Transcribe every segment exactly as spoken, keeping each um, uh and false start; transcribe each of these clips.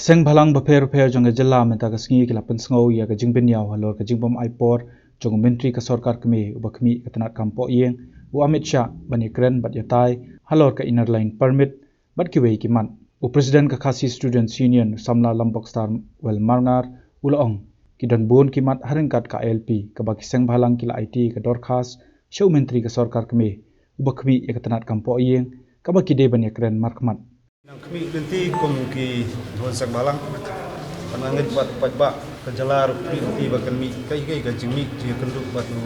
Seng bhalang bapher bapher jong ka jylla mynta ka sngi ki la pynsngew ïa ka jingbynñiaw halor ka jingbym ai por jong u Myntri ka Sorkar Kmie uba khmih ka tnat kam poh ïing, u Amit Shah, ban ïakren bad ïatai halor ka Inner Line Permit bad kiwei ki mat. U President ka Khasi Students Union, u samla Lambokstar Well Marngar, u la ong, ki don bun ki mat ha ryngkat ka I L P kaba ki seng bhalang ki la aiti ka dorkhas sha u Myntri ka Sorkar Kmie uba khmih ïa ka tnat kam poh ïing, kaba ki dei ban ïakren markhmat. Nang khmih lynti kum ki hon seng bhalang. Kan ngeit bad paidbah ka jylla ruh khmih lynti ba kan mih kai kai ka jingmih jingïakynduh bad u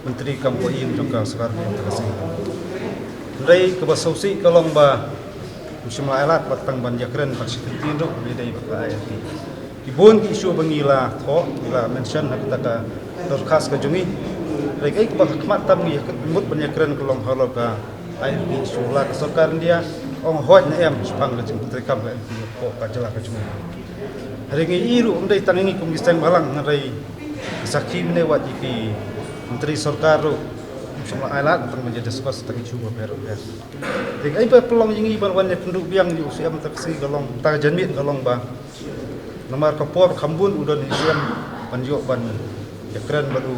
Myntri kam poh ïing jong ka Sorkar India ka sngi. Hynrei kaba sngewsih ka long ba u shym la ai lad ba tang ban ïakren bad shi kyntien ruh ba dei bad ka I L P. Ki bun ki issue ba ngi la thoh, ngi la mention ha kata ka dorkhas ka jong ngi. Hynrei kaei kaba khmat tam ngi mut ban ïakren ka long halor ka I L P issue, la ka Sorkar India ong hooid ne em shaphang ka jingpyntreikam ka I L P hapoh ka jylla ka jong ngi. Hynrei ngi i ruh ym dei tang ngi kum ki seng bhalang, hynrei sakhi mynne wat ïa ki Myntri Sorkar ruh ym shym la ai lad tang ban ïa discuss tang issue bapher bapher. Te kaei ba pynlong ïa ngi ban wan ïakynduh biang ïa u C M mynta ka sngi ka long, mynta ka janmiet ka long ba namar ka por kham bun u don hi C M ban ïoh ban ïakren bad u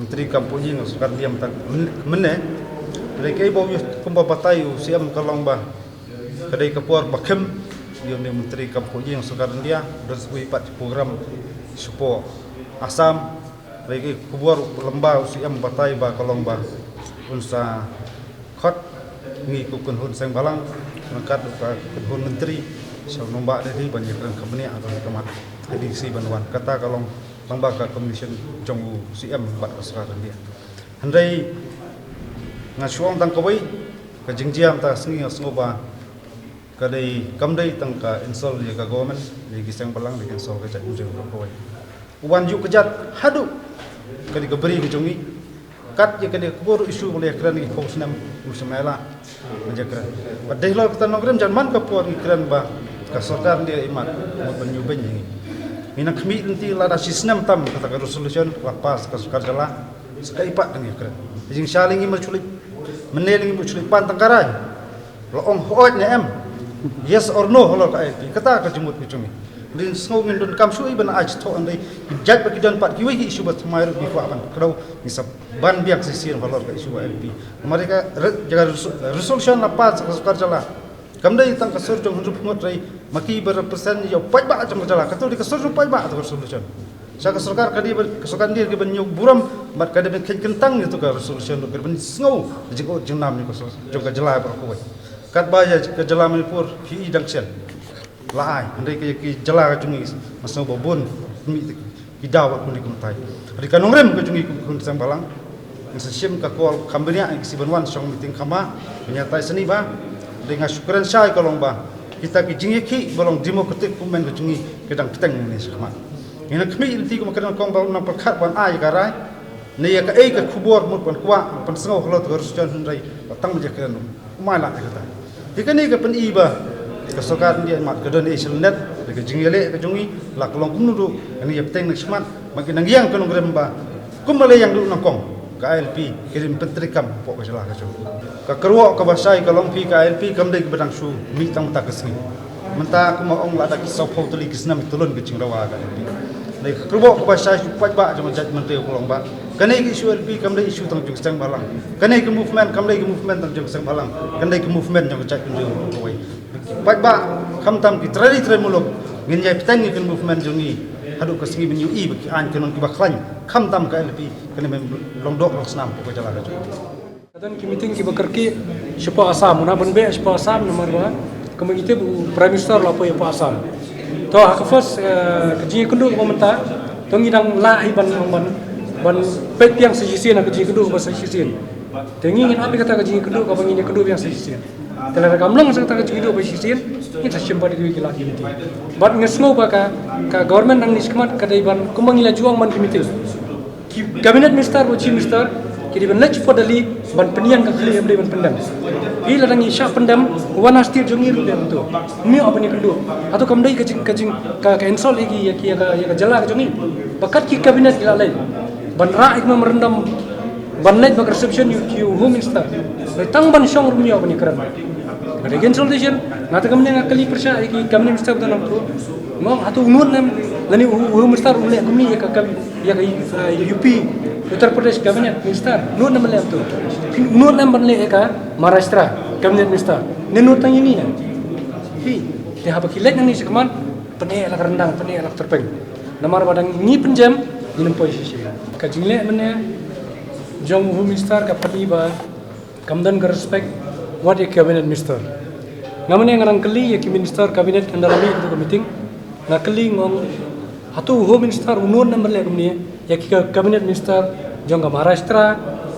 Myntri kam poh ïing Sorkar India mynta mynne. Hynrei kaei ba u ïoh kumba batai u C M ka long ba ka dei ka por ba khim ïa u Myntri kam poh ïing Sorkar India u don shuh pat ki program shapoh Assam. Hynrei ka khubor lymba u C M batai ba ka long ba un sa khot ngi ki kynhun seng bhalang ryngkat ka kynhun myntri sha u nongbah Delhi ban ïakren kham bniah ha ka mat. Hynrei shi ban wan kata ka long lyngba ka commission jong u C M bad ka Sorkar India. Hynrei nga shu ong tang kawei, ka jingjia mynta ka sngi nga sngew ba ka dei, kam dei tang ka insult ïa ka government, ïa ki seng bhalang, ïa ka insult ka jaitbynriew kawei. U wan ïuh kjat haduh ka dei ka bri ka jong ngi. Kat ïa ka dei ka bor issue ba la ïakren ïa ki phew snem u shem ai lad ban ïakren. Bad dei halor kata nongrim jan man ka por ngi kren ba ka Sorkar India i mat mut ban ïuh beiñ ïa ngi. Ngi nang khmih lynti lada shi snem tam kata ka resolution la pass ka Sorkar Jylla. Sa kaei pat ngi ïakren. Jingshai lyngngoh ngi mut shu leit, mynne lyngngoh ngi mut shu leit pan tang ka rai. La ong hooid ne em, yes or no halor ka I L P. Kata ka jingmut ka jong ngi. Ngin sngew ngin donkam shuh ban ai jingthoh, hynrei ki jait ba ki don pat kiwei ki issue ba thymmai ruh ngi kwah ban kdew, ngi sa ban biang shisien halor ka issue I L P. Namar ka re-, jaka resu-, resolution la pass ka Sorkar Jylla. Kam dei tang ka sur jong Hynriewpyngngud, hynrei ma ki ba represent ïa u paidbah jong ka jylla. Kato dei ka sur jong u paidbah, kato ka resolution. Sha ka sorkar ka dei ba, ka sorkar ka dei ban ïoh burom bad ka dei ban kheiñ kyntang ïa kato ka resolution, ka dei ban sngew jingud jingnam ïa ka sur jong ka jylla baroh kawei. Katba ïa ka jylla Manipur phi i dang shen la ai, hynrei ka, ïa ki jylla ka jong ngi nga sngew ba bun mih ki daw bad kumne kumtai. Hynrei ka nongrim ka jong ngi kum ki khun seng bhalang, ngi sa shim ka call kham bniah ïa ki shi ban wan shong meeting kham bha, ban ïatai shane bha. Hynrei nga shu kren shai ka long ba kita ki jingïakhih ba long democratic movement ka jong ngi ki dang bteng ne shakhmat. Ngi nang khmih lynti kum ka dang kong ba nang pyrkhat ban ai ka rai ne ïa kaei ka khubor mut ban kwah ban pynsngew halor ka resolution, hynrei ba tang ba ïakren ruh ym ai lad ïa kata. Te kane ka pyni ba ka sorkar India mat ka don ei sha lyndet, ka jingïaleh ka jong ngi la ka long kumno ruh, kane ïa bteng na shakhmat, ba ki nang ïeng ka nongrim ba kum ba la ïeng ruh nyngkong ka I L P ki dei ban pyntreikam hapoh ka jylla ka jong ngi. Ka kyrwoh kaba shai ka long phi, ka I L P kam dei kaba dang shu mih tang mynta ka sngi. Mynta kumba ong la da ki sawphew tylli ki snem ki tylli ka jingdawa ka I L P. Dei ka kyrwoh kaba shai sha u paidbah jong ka jaitbynriew ka long ba kane ka issue I L P kam dei issue tang jong ka seng bhalang. Kane ka movement kam dei ka movement tang jong ka seng bhalang. Kane ka movement jong ka jaitbynriew kawei. Paidbah khamtam ki trai ri trai muluk ngin ïai bteng ïa ka movement jong ngi haduh ka sngi ban ïohi ba ki aiñ ki long kiba khlaiñ, khamtam ka I L P, kane ban long doh long snam ka jylla ka jong ngi. Ka don ki meeting kiba kyrkieh shapoh Assam, una ban beh shapoh Assam namar ba kumba ngi tip u Prime Minister la poi shapoh Assam. To ha ka first, eh, ka jingïakynduh kaba mynta, to ngi dang lah hi ban, ban, ban peit biang sa shisien ha ka jingïakynduh kaba sa shisien. Te ngi ngin ap ïa kata ka jingïakynduh kaba ngin ïakynduh biang sa shisien. Te lada kam long sa kata ka jingïakynduh ba shisien, ngin sa shim pat ïa kiwei ki lad ki meeting. Bad nga sngew ba ka, ka government nangne shakhmat ka dei ban, kumba ngi la ju ong man ki meeting, ki cabinet minister bad chief minister ki dei ban leit shapoh Delhi ban pynïeng ka khlieh ba dei ban pyndem. Phi, lada ngi shah pyndem, wan ha state jong ngi ruh dei ban to. Ym ïoh ban ïakynduh. Hato kam dei ka jing, ka jing, ka, ka insult ïa ki, ïa ki, ïa ka, ïa ka jylla ka jong ngi. Ba kat ki cabinet ki la leit ban rah ïa ka memorandum ban leit bad ka reception ïa u Home Minister. Hynrei tang ban shong ruh ym ïoh ban ïakren. Ka dei consultation, nga te ka mynne nga kylli pyrshah ïa ki cabinet minister ba don hangto. Mo hato u Nonam lane u, u Home Minister u leh kumne ïa ka, ka ïa ka, uh, U P, Uttar Pradesh cabinet minister. U Nonam leh hangto. U Nonam ban leh ïa ka Maharashtra cabinet minister. Ne u Nonam tang ïa ngi na. Hi, te haba ki leit nangne shakhmat, pyneh la ka ryndang, pyneh la ka tyrpeng. Namar ba dang ngi pynjem, ngin ym poi shisha. Ka jingleh mynne jong u Home Minister ka pynlong ba kam don ka respect wat ïa cabinet minister. Nga mynne nga dang kylli ïa ki minister cabinet hynda la mih ka meeting. Nga kylli nga ong, hato u Home Minister u Nonam ban leh kumne ïa ki cabinet minister jong ka Maharashtra,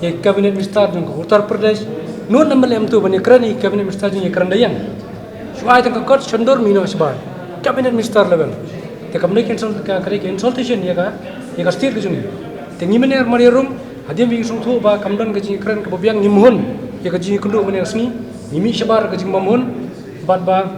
ïa ki cabinet minister jong ka Uttar Pradesh. U Nonam ban leh kumto ban ïakren ïa ki cabinet minister jong ïakren da ïeng. Shu ai tang ka kot shon dur mih noh shabar. Cabinet minister level. Te kam dei consult-, ka, ka dei consultation ïa ka, ïa ka state ka jong ngi. Te ngi mynne mar ïarum, hadien ba ngi sngewthuh ba kam don ka jingkren kaba biang, ngim hun ïa ka jingkynduh mynne ka sngi. Ngi mih shabar ka jingbymhun bad ba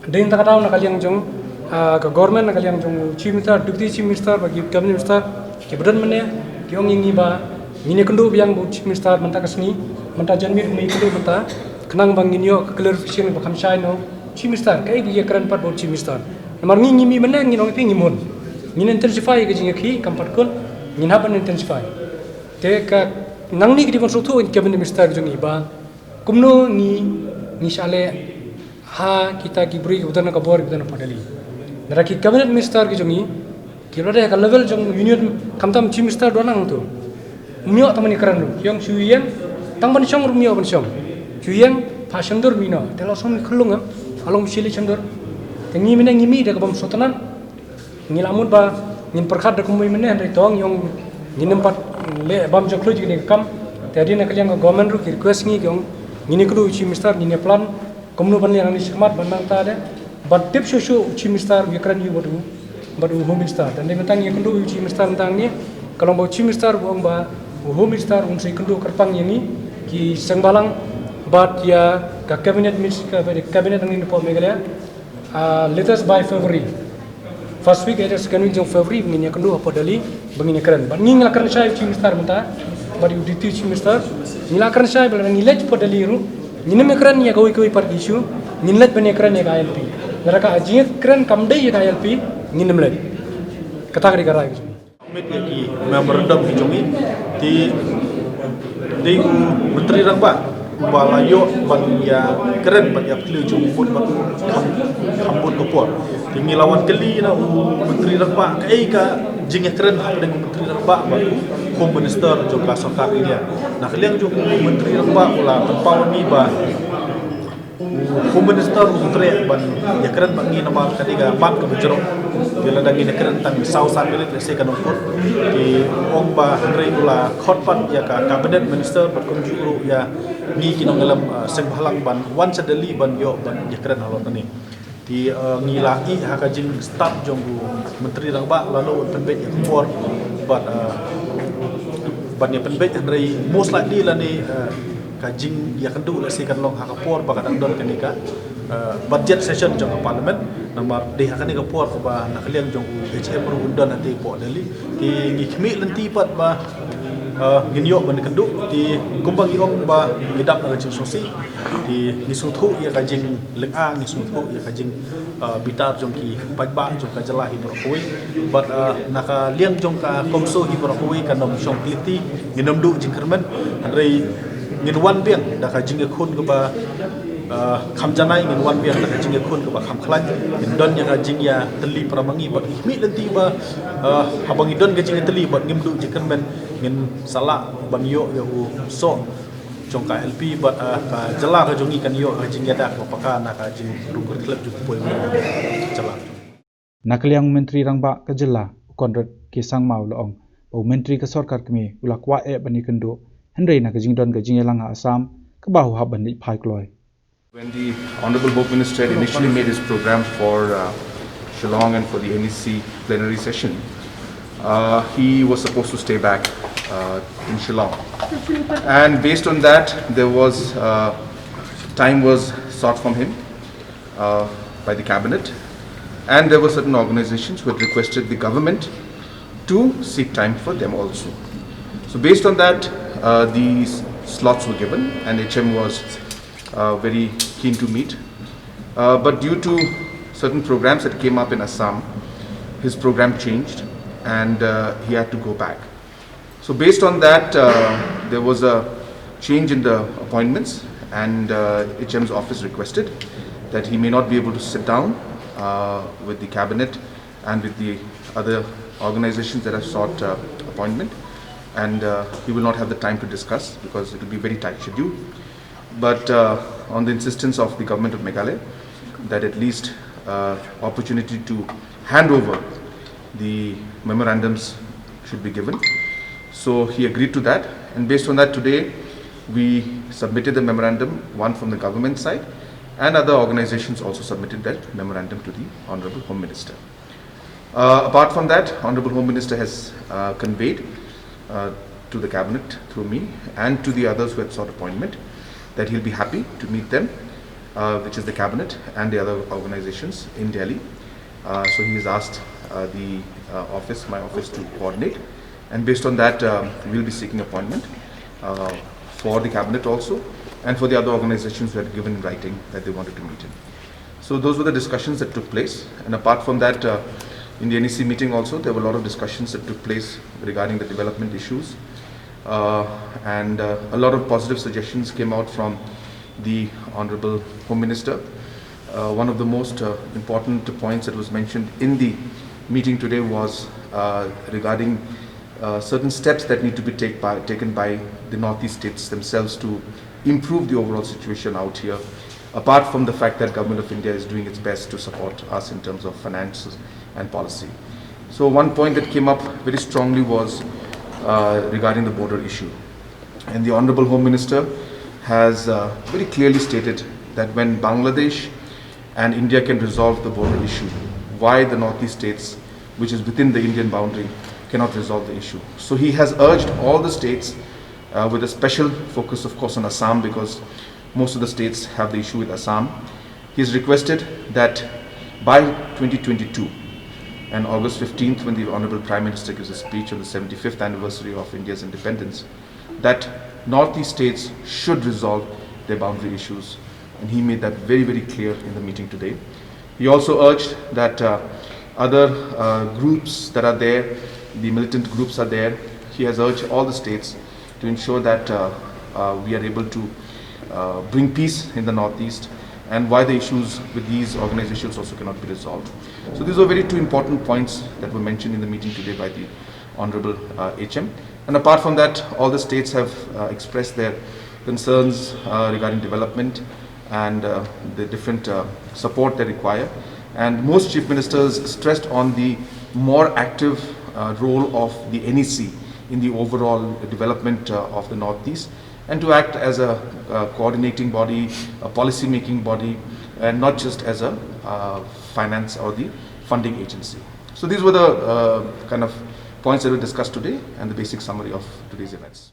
dei na kata ka daw na ka liang jong, ah, ka government, na ka liang jong Chief Minister, Deputy Chief Minister bad ki cabinet minister kiba don mynne, ki ong ïa ngi ba ngin ïakynduh biang bad u Chief Minister mynta ka sngi, mynta janmiet ngin ïakynduh mynta, khnang ba ngin ïoh ka clarification ba kham shai noh u Chief Minister, kaei ba ïakren pat bad u Chief Minister. Namar ngi, ngi mih mynne ngin ong ïa phi ngim hun. Ngin intensify ka jingïakhih, kam pat kut, ngin hap ban intensify. Te ka nangne ka dei ban sngewthuh ïa ki cabinet minister jong ngi ba kumno ngi, ngi shah leh ha kita ki briew kiba don ha ka bor, kiba don hapoh Delhi. Lada ki cabinet minister ki jong ngi ki la dei ha ka level jong union, khamtam Chief Minister don hangto. Um ïoh tang ban ïakren ruh, ki ong shu ïeng, tang ban shong ruh um ïoh ban shong. Shu ïeng, phah shon dur mih noh. Te la shong khyllung, em, la long ba shili shon dur. Te ngi mynne ngi mih da ka bym sngewtynnat. Ngi la mut ba ngin pyrkhat da kumwei mynne, hynrei to ngi ong ngin ym pat leh bam jong khlem ïa kane ka kam. Te hadien na ka liang ka government ruh ki request ngi, ki ong ngin ïakynduh u Chief Minister, ngin ïa plan kumno ban leh nangne shakhmat ban nangta de. Ban tip shuh shuh u Chief Minister u ïakren ïa u bad u, bad u Home Minister. Te mynta ngi ïakynduh ïa u Chief Minister mynta ngi, ka long ba u Chief Minister u ong ba u Home Minister un sa ïakynduh kyrpang ïa ngi ki seng bhalang bad ïa ka cabinet, mis-, ka cabinet nangne napoh Meghalaya. Ah, latest by February. First week, eh, second week jong February, ba ngin ïakynduh hapoh Delhi, ba ngin ïakren. Bad ngi, ngi la kren shai u Chief Minister mynta, bad u Deputy Chief Minister. Ngi la kren shai ba lada ngi leit hapoh Delhi ruh, ngin ym ïakren ïa kawei kawei pat ki issue, ngin leit ban ïakren ïa ka I L P. Lada ka jingïakren kam dei ïa ka I L P, ngin ym leit. Kata ka dei ka rai ka jong ngi. Submit ïa ki memorandum ki jong ngi, te dei u Myntri Rangbah uba la ïoh ban ïakren, ban ïapyllait jingmut bad kham, kham bun ka por. Te ngi la wan kylli na u Myntri Rangbah kaei ka jingïakren hapdeng u Myntri Rangbah bad u Home Minister jong ka sorkar India. Na ka liang jong u Myntri Rangbah u la pynpaw ïa ngi ba u Home Minister u treh ban ïakren bad ngi namar ka dei ka mat kaba jrong. Te lada ngin ïakren tang saw san minit lehse kan ym kut. Te ong ba hynrei u la khot pat ïa ka cabinet minister bad kumjuh ruh ïa ngi ki nongïalam, uh, seng bhalang ban wan sha Delhi ban ïoh ban ïakren halor kane. Te, uh, ngi la ïohi ha ka jingstad jong u Myntri Rangbah lano un pynbeit ïa ka por bad, uh, ban ïa pynbeit, hynrei most likely lane, uh, ka jingïakynduh lehse kan long ha ka por ba ka dang don kane ka, uh, budget session jong ka parliament. Namar dei ha kane ka por kaba na ka liang jong u H M ruh un don hangtei hapoh Delhi. Te ngi khmih lynti pat ba, uh, ngin ïoh ban ïakynduh. Te kumba ngi ong ba ngi dap na ka jingsngewsih. Te ngi sngewthuh ïa ka jinglynga, ngi sngewthuh ïa ka jing, uh, bitar jong ki paidbah jong ka jylla hi baroh kawei. Bad, uh, na ka liang jong ka CoMSO hi baroh kawei kan ym shong khliti, ngin ym duh jingkyrmen. Hynrei ngin wan biang da ka jingïakhun kaba, uh, kham janai, ngin wan biang da ka jingïakhun kaba kham khlaiñ. Ngin don ïa ka jingïatylli para ma ngi bad ngi khmih lynti ba, uh, haba ngi don ka jingïatylli bad ngim duh jingkyrmen, ngin sa lah ban ïoh ïa u soh jong ka I L P bad, ah, ka jylla ka jong ngi kan ïoh ka jingïada kaba paka na ka jingrung kyrkhlep jong ka poi jylla. Na ka liang u Myntri Rangbah ka jylla u Conrad K Sangma u la ong ba u Myntri ka sorkar kmie u la kwah eh ban ïakynduh, hynrei na ka jingdon ka jingïalang ha Assam kaba u hap ban leit phai kloi. When the Honorable Home Minister had initially made his program for, uh, Shillong and for the N E C plenary session, uh, he was supposed to stay back, uh, in Shillong. And based on that, there was, uh, time was sought from him, uh, by the cabinet, and there were certain organizations who had requested the government to seek time for them also. So based on that, uh, these slots were given, and H M was, uh, very keen to meet. Uh, but due to certain programs that came up in Assam, his program changed and uh, he had to go back. So based on that, uh, there was a change in the appointments, and uh, H M's office requested that he may not be able to sit down uh, with the cabinet and with the other organizations that have sought uh, appointment, and uh, he will not have the time to discuss because it will be very tight schedule. But uh, on the insistence of the government of Meghalaya, that at least uh, opportunity to hand over the memorandums should be given. So he agreed to that, and based on that, today we submitted the memorandum, one from the government side, and other organizations also submitted that memorandum to the Honorable Home Minister. Uh, apart from that, Honorable Home Minister has uh, conveyed uh, to the cabinet through me and to the others who had sought appointment that he'll be happy to meet them, uh, which is the cabinet and the other organizations in Delhi. Uh, so he has asked uh, the uh, office, my office, to coordinate, and based on that, um, we'll be seeking appointment uh, for the cabinet also, and for the other organizations who had given in writing that they wanted to meet him. So those were the discussions that took place. And apart from that, uh, in the N E C meeting also, there were a lot of discussions that took place regarding the development issues. Uh, and uh, a lot of positive suggestions came out from the Honorable Home Minister. Uh, one of the most uh, important points that was mentioned in the meeting today was uh, regarding uh, certain steps that need to be take by, taken by the Northeast states themselves to improve the overall situation out here, apart from the fact that Government of India is doing its best to support us in terms of finances and policy. So one point that came up very strongly was uh, regarding the border issue. And the Honorable Home Minister has uh, very clearly stated that when Bangladesh and India can resolve the border issue, why the Northeast states, which is within the Indian boundary, cannot resolve the issue. So he has urged all the states, uh, with a special focus, of course, on Assam, because most of the states have the issue with Assam. He has requested that by twenty twenty-two, and August fifteenth, when the Honorable Prime Minister gives a speech on the seventy-fifth anniversary of India's independence, that Northeast states should resolve their boundary issues, and he made that very, very clear in the meeting today. He also urged that uh, other uh, groups that are there, the militant groups are there, he has urged all the states to ensure that uh, uh, we are able to uh, bring peace in the Northeast, and why the issues with these organizations also cannot be resolved. So these are very two important points that were mentioned in the meeting today by the Honorable uh, H M. And apart from that, all the states have uh, expressed their concerns uh, regarding development and uh, the different uh, support they require. And most chief ministers stressed on the more active uh, role of the N E C in the overall development uh, of the Northeast, and to act as a uh, coordinating body, a policy making body, and not just as a uh, finance or the funding agency. So these were the uh, kind of points that were discussed today and the basic summary of today's events.